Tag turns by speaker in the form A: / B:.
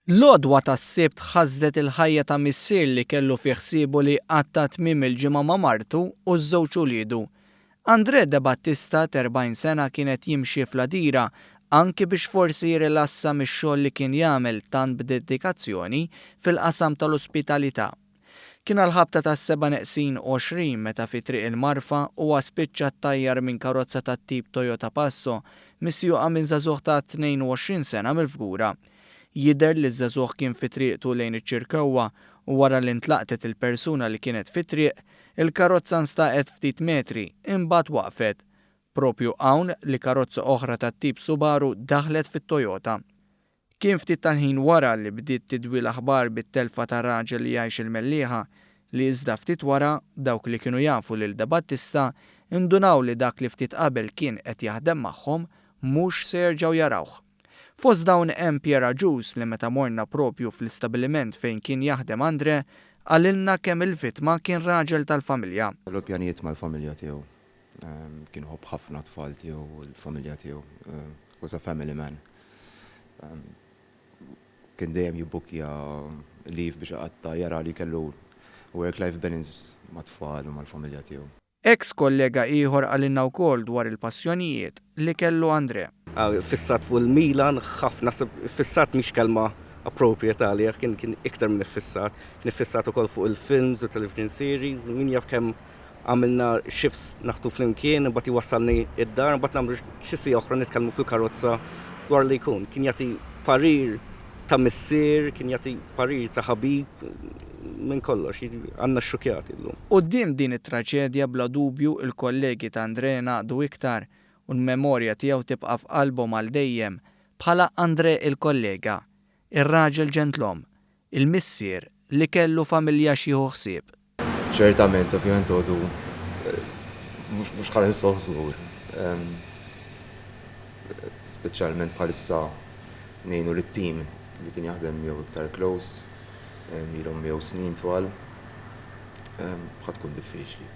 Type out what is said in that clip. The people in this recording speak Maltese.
A: L-għodwa tas-Sibt ħasdet il-ħajja ta' missier li kellu fi ħsiebu li jqatta' tmiem il-ġimgħa ma' martu u ż-żewġ uliedu. André Debattista t'40 sena kien qed jimxi fl-Għadira anki biex forsi jirrilassa mix-xogħol li kien jagħmel tant b'dedikazzjoni fil-qasam tal-ospitalità. Kien għall-ħabta tas-sebgħa neqsin 20 meta fi Triq il-Marfa huwa spiċċa ttajjar minn karozza tat-tip Toyota Passo misjuqa minn żagħżugħ ta' 22 sena mill-Fgura. Jidher li ż-żagħżugħ kien fi triqtu lejn iċ-Ċirkewwa u wara li ntlaqtet il-persuna li kienet fit-triq, il-karozza nstaqet ftit metri, imbagħad waqfet. Proprju hawn li karozza oħra tat-tip Subaru daħlet fit-Toyota. Kien ftit tal-ħin wara li bdiet tidwi l-aħbar bit-telfa ta' raġel li jgħix il-Mellieħa, li iżda ftit wara, dawk li kienu jafu lil Debattista ndunaw li dak li ftit qabel kien qed jaħdem magħhom mhux se jerġgħu jarawh. Fost dawn hemm Pierre Agius li meta morna proprju fl-istabiliment fejn kien jaħdem Andre, qalilna kemm il-vittma kien raġel tal-familja.
B: Kellu pjanijiet mal-familja tiegħu. Kien iħobb ħafna t-tfal tiegħu u l-familja tiegħu. Was a family man. Kien dejjem jibbukkja leave biex iqatta' jara li kellu work-life balance mat-tfal u mal-familja tiegħu.
A: Eks kollega ieħor qalilna wkoll dwar il-passjonijiet li kellu André.
C: Iffissat fuq il-Milan ħafna, naħseb iffissat mhix kelma appropriate għalih, kien kien iktar minn iffissat. Kien iffissat ukoll fuq il-films u television series, min jaf kemm Għamilna shifts naħdmu flimkien, imbagħad iwassalni d-dar, imbagħad nagħmlu xi siegħa oħra nitkellmu fil-karozza dwar li jkun. Kien jagħti parir ta' missier, kien jagħti parir ta' ħabib, minn kollox. Għandna xxukkjati llum.
A: Quddiem din it-traċedja bla dubju l-kollegi ta' André ngħaqdu iktar u l-memorja tiegħu tibqa' f'qalbhom għal dejjem bħala André il-kollega, ir-raġel ġentlom, il-missier li kellu familja x'jieħu ħsieb.
B: Ċertament, ovvjament għodu mhux ħa ninsoh żgur. Speċjalment bħalissa ngħinu lit-tim li kien jaħdem miegħu iktar close, ilhom miegħu snin twal. Ħa tkun diffiċli.